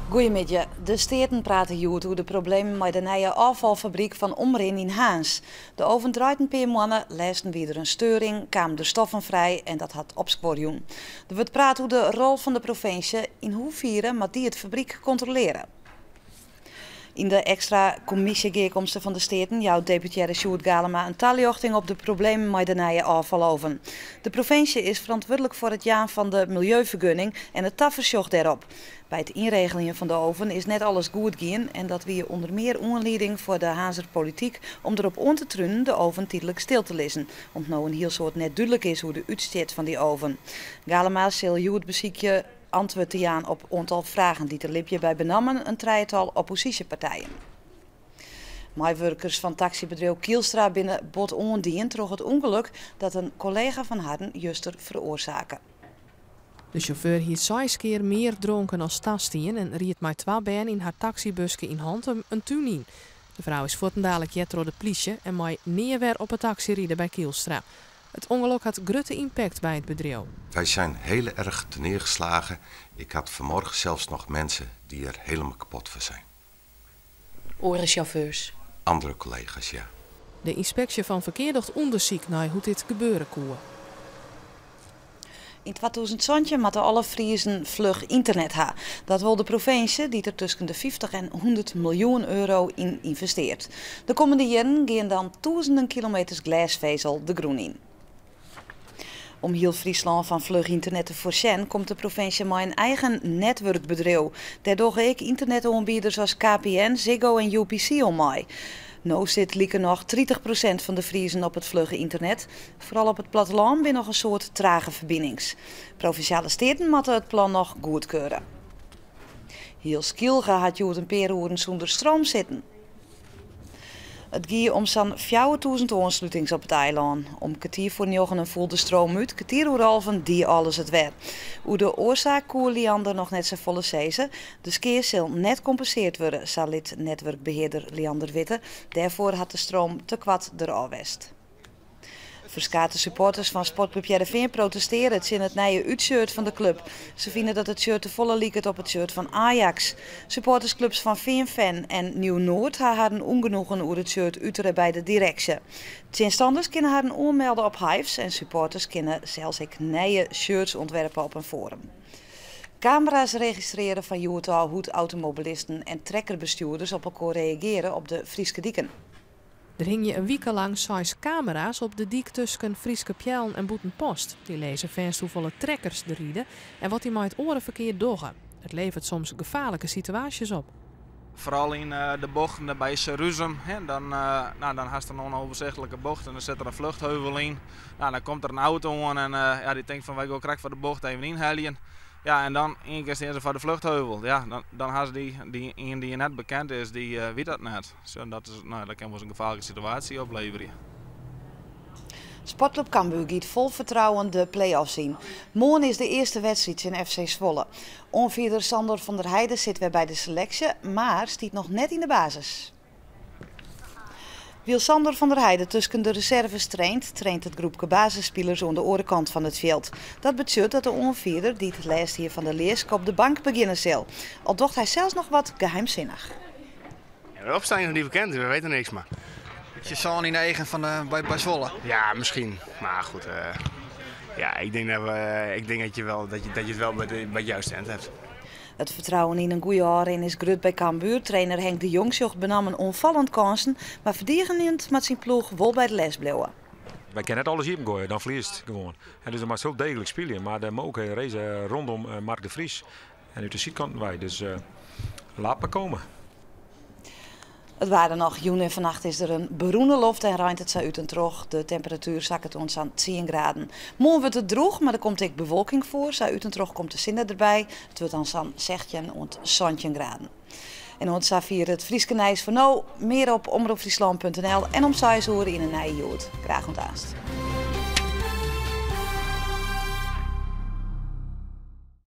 Goeiemiddei. De Steaten prate hjoed oer de problemen mei de nije ôffalfabryk fan Omrin yn Harns. De oven draait in pear moanne, lêsten wie der in steuring, kamen der stoffen frij en dat hat opskuor jûn. Der wurdt praat oer de rol fan de provinsje, yn hoefiere moat dy it fabryk kontrolearje. Yn de ekstra kommisjegearkomste fan de Steaten jout deputearre Sjoerd Galema in taljochting op de problemen mei de nije ôffaloven. De provinsje is ferantwurdlik foar it jaan fan de miljeufergunning en it tafersjoch dêrop. By it ynregeljen fan de oven is net alles goed gien en dat wie ûnder mear oanlieding foar de Harnzer polityk om derop oan te trunen de oven tydlik stil te lizzen, om't no in hiel soad net dúdlik is oer de útstjit fan dy oven. Galema sil hjoed besykje antwurd te jaan op oantal fragen dy't der libje by benammen in trijetal opposysjepartijen. Meiwurkers fan taksybedriuw Kielstra binne bot oandien troch it ûngelok dat in kollega fan harren juster feroarsake. De sjauffeur hie seis kear mear dronken as tastien en ried mei twa bern yn har taksybuske yn Hantum in tún yn. De frou is fuortendalik heard troch de plysje en mei nea wer op 'e taksy ride by Kielstra. It ûngelok hat grutte ympakt by it bedriuw. Wij zijn heel erg neergeslagen. Ik had vanmorgen zelfs nog mensen die er helemaal kapot van zijn. Oare sjauffeurs? Andere collega's, ja. De ynspeksje fan ferkear docht ûndersyk nei hoe't dit gebeure koe. Yn 2017 moatte alle Friezen fluch ynternet ha. Dat wol de provinsje, dy't der tusken de 50 en 100 miljoen euro yn ynvestearret. De kommende jierren gean dan tûzenen kilometers glêsfezel de grûn yn. Om hiel Fryslân fan fluch ynternet te foarsjen, komt de provinsje mei in eigen netwurkbedriuw. Dêr dogge ek ynternetoanbieders as KPN, Ziggo en UPC oan mei. No sit likernôch 30% fan de Friezen op it flugge ynternet. Foaral op it plattelân binne noch in soad trage ferbinings. Provinsjale Steaten moatte it plan noch goedkeure. Hiel Skylge hat hjoed in pear oeren sûnder stroom sitten. It gie om sa'n 4000 oanslutings op it eilân. Om kertier foar njoggenen foel de stroom út, kertier oer alven die alles it wer. Oer de oarsaak koe Liander noch net safolle sizze. De skea sil net kompensearre wurde, sa lit netwurkbehearder Liander witte. Dêrfoar hat de stroom te koart derôf west. Ferskate supporters fan Sportklup Hearrenfean protestearje tsjin it nije útshirt fan de klup. Se fine dat it shirt te folle liket op it shirt fan Ajax. Supportersklups fan Feanfan en Nieuw Noord ha harren ûngenoegen oer it shirt utere by de direksje. Tsjinstanners kinne harren oanmelde op Hyves en supporters kinne sels ek nije shirts ûntwerpe op in foarum. Kamera's registrearje fan hjoed ôf hoe't automobilisten en trekkerbestjoerders op elkoar reagearje op de Fryske diken. Der hingje in wike lang seis kamera's op de dyk tusken Fryske Peallen en Bûtenpost. Dy lizze fêst hoefolle trekkers der ride en wat dy mei it oare ferkear dogge. It leveret soms gefaarlike situaasjes op. Foaral yn de bochten by Surhuzum, dan, no, dan hast in ûnoersichtlike bocht en dan sit der in fluchtheuvel yn. No, dan komt der in auto oan en ja, dy tinkt fan wy gean krekt foar de bocht even ynheljen. Ja, en dan ien kear stean se foar de fluchtheuvel. Ja, dan ha se dy ien dy't net bekend is, dy wit dat net. Zo, dat is, no, dat kin wolris in gefaarlike situaasje opleverje. Sportklup Cambuur giet fol fertrouwen de play-offs yn. Moarn is de earste wedstriid tsjin FC Zwolle. Oanfierder Sandor van der Heide sit wer by de seleksje, mar stiet noch net yn de basis. Wylst Sandor van der Heide tusken de reserves traint, traint it groepke basisspilers oan de oare kant fan it fjild. Dat betsjut dat de oanfierder, dy't lêst hie fan de ljisk, op de bank begjinne sil. Al docht hy sels noch wat geheimsinnich. Ja, de opstelling is nog niet bekend, we weten niks. Maar... Beetje sân yn de eagen fan de, by Zwolle. Ja, misschien. Maar goed, ja, ik denk dat je het wel bij het juiste eind hebt. It fertrouwen yn in goede ôfrin is grut by Cambuur. Trainer Henk de Jong sjocht benammen oanfallend kânsen, mar ferdigenjend moat syn ploech wol by de les bliuwe. Wy kinne net alles iepengoaie, dan ferliest gewoan. En dus dan moatst hiel deeglik spylje, mar de mogelijkheden reizen rondom Mark de Vries en út de sydkanten wei. Dus laat maar komen. It waar noch. Jûn en fannacht is der in berûne loft en reint it sa út en troch. De temperatuer sakket oant sa'n 10 graden. Moarn wurdt it drûch, mar der komt ek bewolking foar. Sa út en troch komt de sinne derby. It wurdt dan sa'n 16 oant 17 graden. En oant safier it Fryske nijs foar no. Mear op omropfryslan.nl en om 6 oere yn in nije Hjoed. Graach oant aanst.